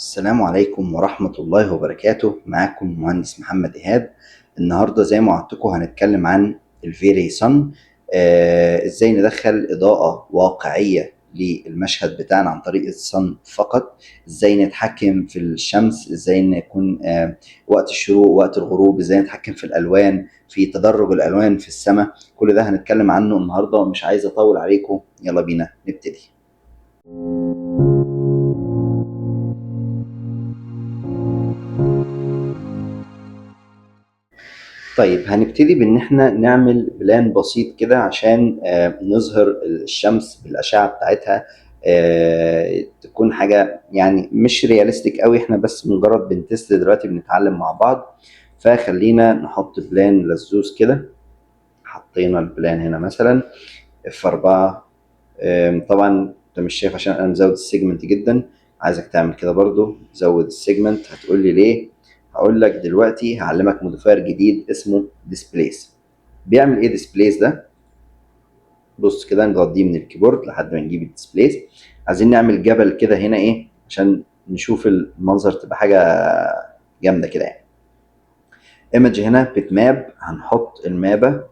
السلام عليكم ورحمة الله وبركاته. معاكم مهندس محمد إيهاب. النهاردة زي ما وعدتكم هنتكلم عن ال V-Ray Sun، ازاي ندخل إضاءة واقعية للمشهد بتاعنا عن طريق ال sun فقط، ازاي نتحكم في الشمس، ازاي نكون وقت الشروق وقت الغروب، ازاي نتحكم في الألوان، في تدرج الألوان في السماء. كل ده هنتكلم عنه النهاردة، مش عايز أطول عليكم، يلا بينا نبتدي. طيب هنبتدي بان احنا نعمل plane بسيط كده عشان نظهر الشمس بالاشعه بتاعتها، تكون حاجة يعني مش realistic قوي، احنا بس مجرد بن test دلوقتي، بنتعلم مع بعض. فخلينا نحط plane لزوز كده. حطينا ال plane هنا مثلا F4. طبعا انت مش شايف عشان انا مزود ال segment جدا، عايزك تعمل كده برضو، زود ال segment. هتقول لي ليه؟ هقول لك دلوقتي هعلمك modifier جديد اسمه displace. بيعمل ايه displace ده؟ بص كده، نضغط D من ال keyboard لحد ما نجيب ال displace. عايزين نعمل جبل كده هنا ايه عشان نشوف المنظر، تبقى حاجة جامدة كده يعني. image هنا bitmap، هنحط المابه.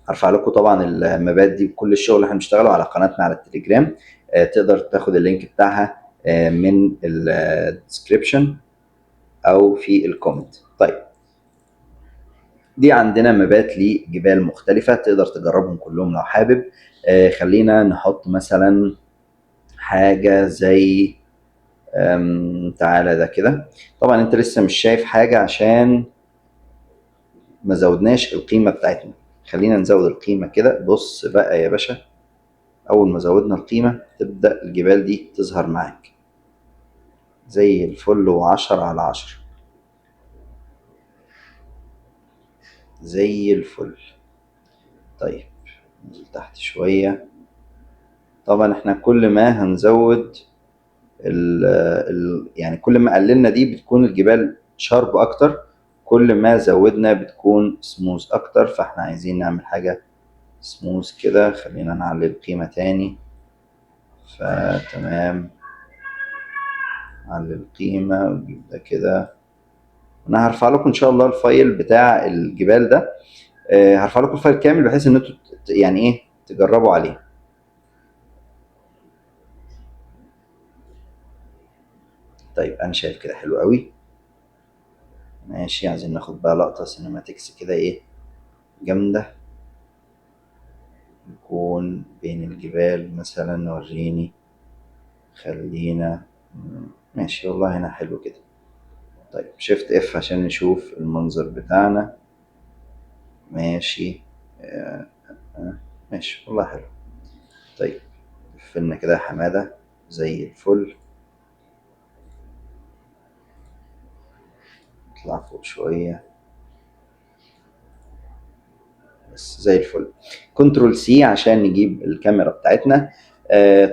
هرفع لكم طبعا المابات دي بكل الشغل اللي احنا بنشتغله على قناتنا على التليجرام، تقدر تاخد ال link بتاعها من ال description او في ال comment. طيب دي عندنا مابات لجبال مختلفة، تقدر تجربهم كلهم لو حابب. خلينا نحط مثلا حاجة زي، تعالى ده كده. طبعا انت لسه مش شايف حاجة عشان ما زودناش القيمة بتاعتنا، خلينا نزود القيمة كده. بص بقى يا باشا، أول ما زودنا القيمة تبدأ الجبال دي تظهر معاك زي الفل، وعشرة على عشرة زي الفل. طيب ننزل تحت شوية. طبعا احنا كل ما هنزود ال ال يعني كل ما قللنا دي بتكون الجبال sharp اكتر، كل ما زودنا بتكون سموز اكتر، فاحنا عايزين نعمل حاجة سموز كده. خلينا نعلي القيمة تاني، فتمام نعلي القيمة ونجيب ده كده. انا هرفع لكم ان شاء الله ال file بتاع الجبال ده، هرفع لكم ال file كامل بحيث ان انتوا يعني ايه تجربوا عليه. طيب انا شايف كده حلو قوي، ماشي. عايزين ناخد بقى لقطة cinematics كده ايه جامدة، يكون بين الجبال مثلا. وريني، خلينا ماشي والله هنا حلو كده. طيب shift F عشان نشوف المنظر بتاعنا، ماشي. ماشي والله حلو. طيب قفلنا كده يا حمادة زي الفل. اطلع فوق شوية بس زي الفل. control C عشان نجيب الكاميرا بتاعتنا.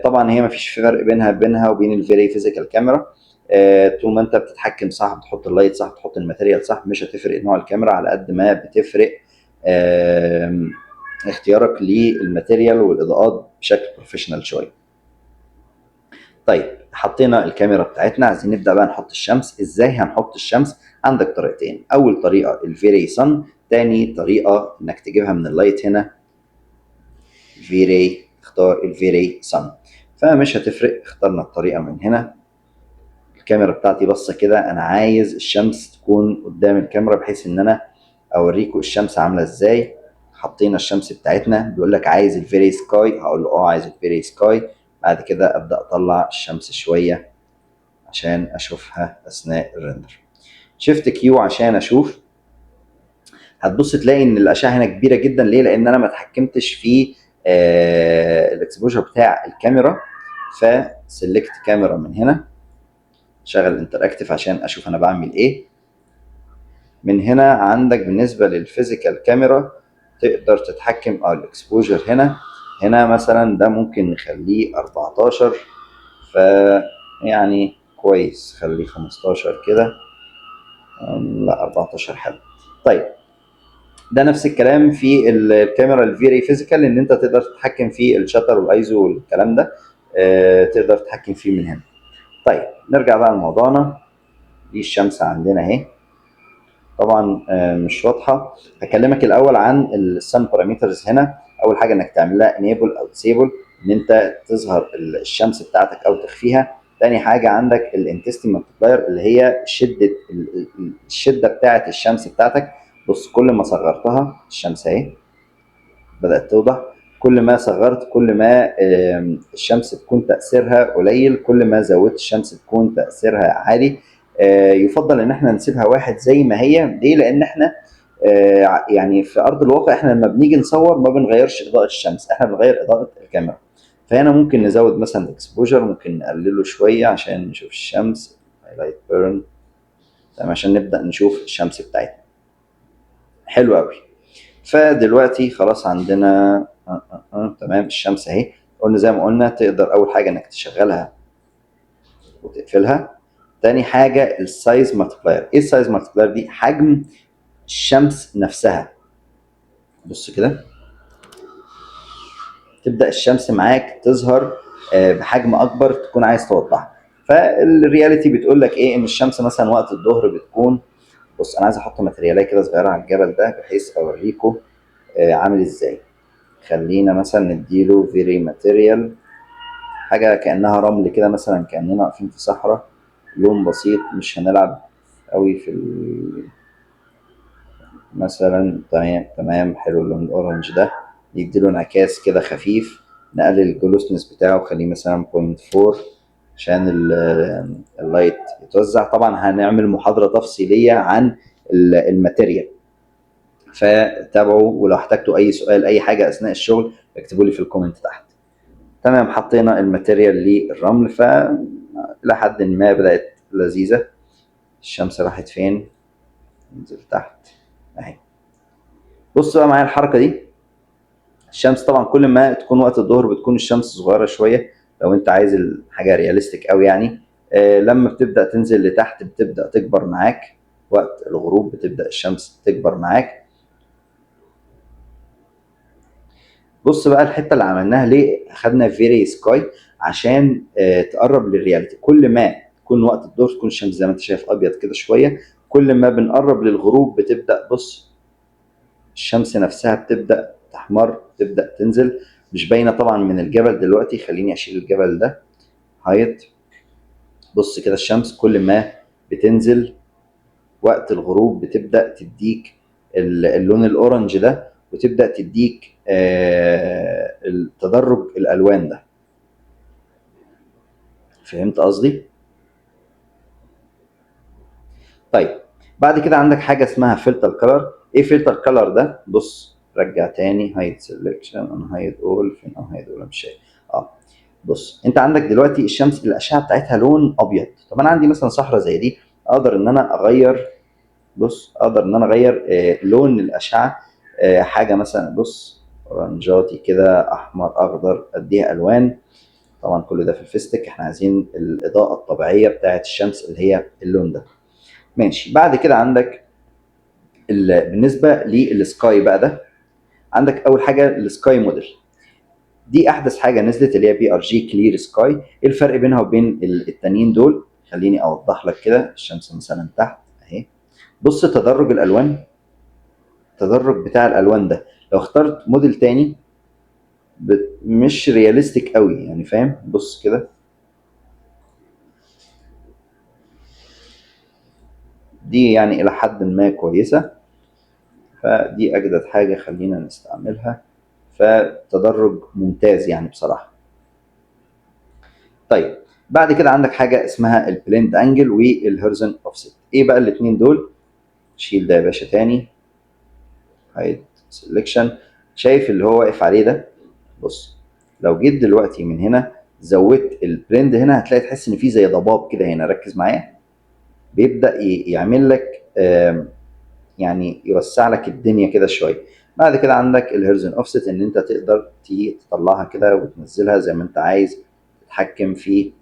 طبعا هي مفيش فرق بينها وبين ال V-Ray physical camera. طول ما انت بتتحكم صح، بتحط ال light صح، بتحط ال material صح، مش هتفرق نوع الكاميرا على قد ما بتفرق، اختيارك لل material والاضاءات بشكل professional شوية. طيب حطينا الكاميرا بتاعتنا، عايزين نبدا بقى نحط الشمس. ازاي هنحط الشمس؟ عندك طريقتين. اول طريقه ال V-Ray Sun، تاني طريقه انك تجيبها من ال light هنا V-Ray، اختار ال V-Ray Sun، فمش هتفرق. اخترنا الطريقة من هنا. الكاميرا بتاعتي بصة كده، انا عايز الشمس تكون قدام الكاميرا بحيث ان انا اوريكم الشمس عامله ازاي. حطينا الشمس بتاعتنا، بيقول لك عايز ال V-Ray sky، هقول له عايز ال V-Ray sky. بعد كده ابدا اطلع الشمس شوية عشان اشوفها اثناء ال render. shift Q عشان اشوف. هتبص تلاقي ان الاشعة هنا كبيرة جدا. ليه؟ لان انا ما اتحكمتش في ال exposure بتاع الكاميرا. ف select camera من هنا، شغل interactive عشان اشوف انا بعمل ايه. من هنا عندك بالنسبة لل physical camera تقدر تتحكم ال exposure هنا. هنا مثلا ده ممكن نخليه 14، ف يعني كويس، خليه 15 كده، لا 14 حلو. طيب ده نفس الكلام في الكاميرا ال V-Ray physical، ان انت تقدر تتحكم في ال shutter وال ISO والكلام ده، تقدر تتحكم فيه من هنا. طيب نرجع بقى لموضوعنا. دي الشمس عندنا اهي، طبعا مش واضحة. هكلمك الاول عن ال sun parameters هنا. اول حاجة انك تعمل لها enable او disable، ان انت تظهر الشمس بتاعتك او تخفيها. تاني حاجة عندك ال intensity multiplier اللي هي الشدة بتاعه الشمس بتاعتك. بص كل ما صغرتها الشمس اهي بدات توضح، كل ما صغرت كل ما الشمس تكون تاثيرها قليل، كل ما زودت الشمس تكون تاثيرها عالي. يفضل ان احنا نسيبها واحد زي ما هي. ليه؟ لان احنا يعني في ارض الواقع احنا لما بنيجي نصور ما بنغيرش اضاءه الشمس، احنا بنغير اضاءه الكاميرا. فهنا ممكن نزود مثلا ال exposure، ممكن نقلله شوية عشان نشوف الشمس، highlight burn، تمام، عشان نبدا نشوف الشمس بتاعتنا. حلو قوي. فدلوقتي خلاص عندنا تمام الشمس اهي. قلنا زي ما قلنا تقدر اول حاجة انك تشغلها وتقفلها. تاني حاجة ال size multiplier. ايه ال size multiplier دي؟ حجم الشمس نفسها. بص كده تبدا الشمس معاك تظهر بحجم اكبر تكون عايز توضحها. فال reality بتقول لك ايه؟ ان الشمس مثلا وقت الظهر بتكون، بص انا عايز احط material ايه كده صغيرة على الجبل ده بحيث اوريكم عامل ازاي. خلينا مثلا نديله V-Ray material، حاجة كانها رمل كده مثلا، كاننا واقفين في صحراء، لون بسيط، مش هنلعب قوي في مثلا. تمام حلو اللون ال orange ده، يديله انعكاس كده خفيف. نقلل ال glossiness بتاعه، خليه مثلا 0.4 عشان ال light يتوزع. طبعا هنعمل محاضرة تفصيلية عن ال material، فتابعوا، ولو احتجتوا اي سؤال اي حاجة اثناء الشغل اكتبوا لي في ال comment تحت. تمام، حطينا ال material للرمل، فإلى حد ما بدأت لذيذة. الشمس راحت فين؟ ننزل تحت اهي. بص بقى معايا الحركة دي. الشمس طبعا كل ما تكون وقت الظهر بتكون الشمس صغيرة شوية، لو انت عايز الحاجة realistic قوي يعني. لما بتبدأ تنزل لتحت بتبدأ تكبر معاك، وقت الغروب بتبدأ الشمس تكبر معاك. بص بقى الحتة اللي عملناها ليه اخدنا V-Ray sky؟ عشان تقرب لل reality. كل ما تكون وقت الظهر تكون الشمس زي ما انت شايف ابيض كده شوية، كل ما بنقرب للغروب بتبدأ، بص الشمس نفسها بتبدأ تحمر، تبدأ تنزل. مش باينة طبعا من الجبل دلوقتي، خليني اشيل الجبل ده hide. بص كده الشمس كل ما بتنزل وقت الغروب بتبدأ تديك اللون ال orange ده، وتبدأ تديك التدرج الالوان ده. فهمت قصدي؟ طيب بعد كده عندك حاجة اسمها filter color. ايه filter color ده؟ بص رجع تاني hide selection unhide all، فين unhide all؟ مش شايف. بص انت عندك دلوقتي الشمس الاشعة بتاعتها لون ابيض. طب انا عندي مثلا صحراء زي دي، اقدر ان انا اغير، بص اقدر ان انا اغير لون الاشعة، حاجة مثلا بص اورنجاتي كده، احمر، اخضر، اديها الوان. طبعا كل ده في الفيستك، احنا عايزين الاضاءة الطبيعية بتاعت الشمس اللي هي اللون ده. ماشي. بعد كده عندك بالنسبة لل sky بقى ده، عندك اول حاجة ال sky model، دي احدث حاجة نزلت اللي هي PRG clear sky. ايه الفرق بينها وبين التانيين دول؟ خليني اوضح لك كده. الشمس مثلا تحت اهي، بص تدرج الالوان، التدرج بتاع الالوان ده. لو اخترت موديل تاني مش realistic قوي يعني، فاهم؟ بص كده، دي الى حد ما كويسة، فدي اجدد حاجة خلينا نستعملها، فتدرج ممتاز بصراحة. طيب بعد كده عندك حاجة اسمها ال blend angle وال horizon offset. ايه بقى الاتنين دول؟ شيل ده يا باشا تاني، hide selection. شايف اللي هو واقف عليه ده؟ بص لو جيت دلوقتي من هنا زودت ال blend هنا، هتلاقي تحس ان في زي ضباب كده هنا، ركز معايا، بيبدا يعمل لك، يعني يوسع لك الدنيا كده شوية. بعد كده عندك ال horizon offset، ان انت تقدر تيجي تطلعها كده وتنزلها زي ما انت عايز، تتحكم في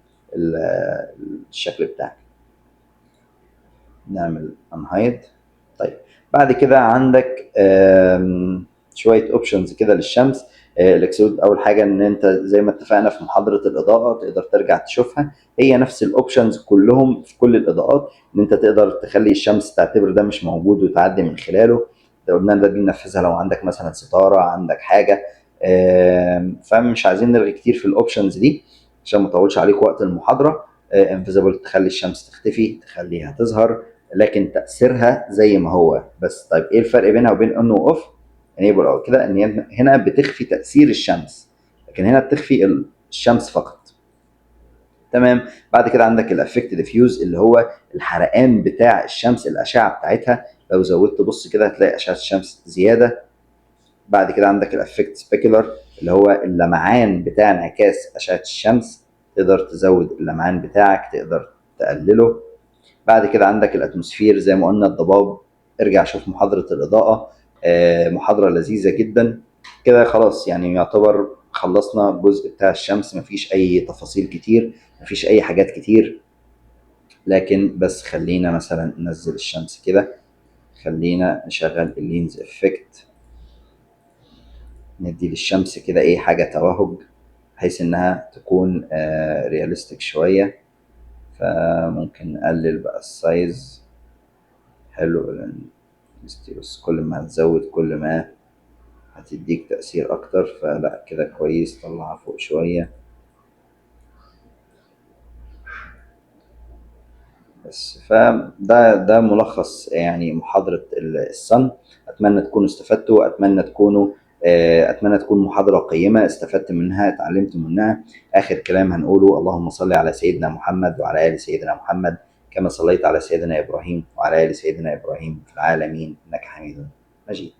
الشكل بتاعك. نعمل unhide. طيب بعد كده عندك شوية options كده للشمس. ال explode اول حاجة ان انت زي ما اتفقنا في محاضرة الاضاءة تقدر ترجع تشوفها، هي نفس ال options كلهم في كل الاضاءات، ان انت تقدر تخلي الشمس تعتبر ده مش موجود وتعدي من خلاله. ده قلنا ده بننفذها لو عندك مثلا ستارة، عندك حاجة. فمش عايزين نرغي كتير في ال options دي عشان ما اطولش عليكم وقت المحاضرة. invisible تخلي الشمس تختفي، تخليها تظهر، لكن تاثيرها زي ما هو بس. طيب ايه الفرق بينها وبين on و off؟ enable او كده، ان هنا بتخفي تاثير الشمس، لكن هنا بتخفي الشمس فقط. تمام. بعد كده عندك ال affect diffuse اللي هو الحرقان بتاع الشمس، الاشعة بتاعتها، لو زودت بص كده هتلاقي اشعه الشمس زيادة. بعد كده عندك ال affect specular اللي هو اللمعان بتاع انعكاس اشعه الشمس، تقدر تزود اللمعان بتاعك، تقدر تقلله. بعد كده عندك ال atmosphere زي ما قلنا الضباب، ارجع شوف محاضرة الاضاءة، محاضرة لذيذة جدا. كده خلاص يعني يعتبر خلصنا الجزء بتاع الشمس، مفيش اي تفاصيل كتير، مفيش اي حاجات كتير، لكن بس خلينا مثلا ننزل الشمس كده، خلينا نشغل ال lens effect، ندي للشمس كده ايه حاجة توهج بحيث انها تكون realistic شوية. فممكن نقلل بقى ال size. حلو، بس كل ما هتزود كل ما هتديك تأثير أكتر، فلا كده كويس، طلعها فوق شوية بس. فده ملخص يعني محاضرة ال sun. أتمنى تكونوا استفدتوا، أتمنى تكون محاضرة قيمة استفدت منها، اتعلمت منها. آخر كلام هنقوله اللهم صل على سيدنا محمد وعلى آل سيدنا محمد كما صليت على سيدنا إبراهيم وعلى آل سيدنا إبراهيم في العالمين إنك حميد مجيد.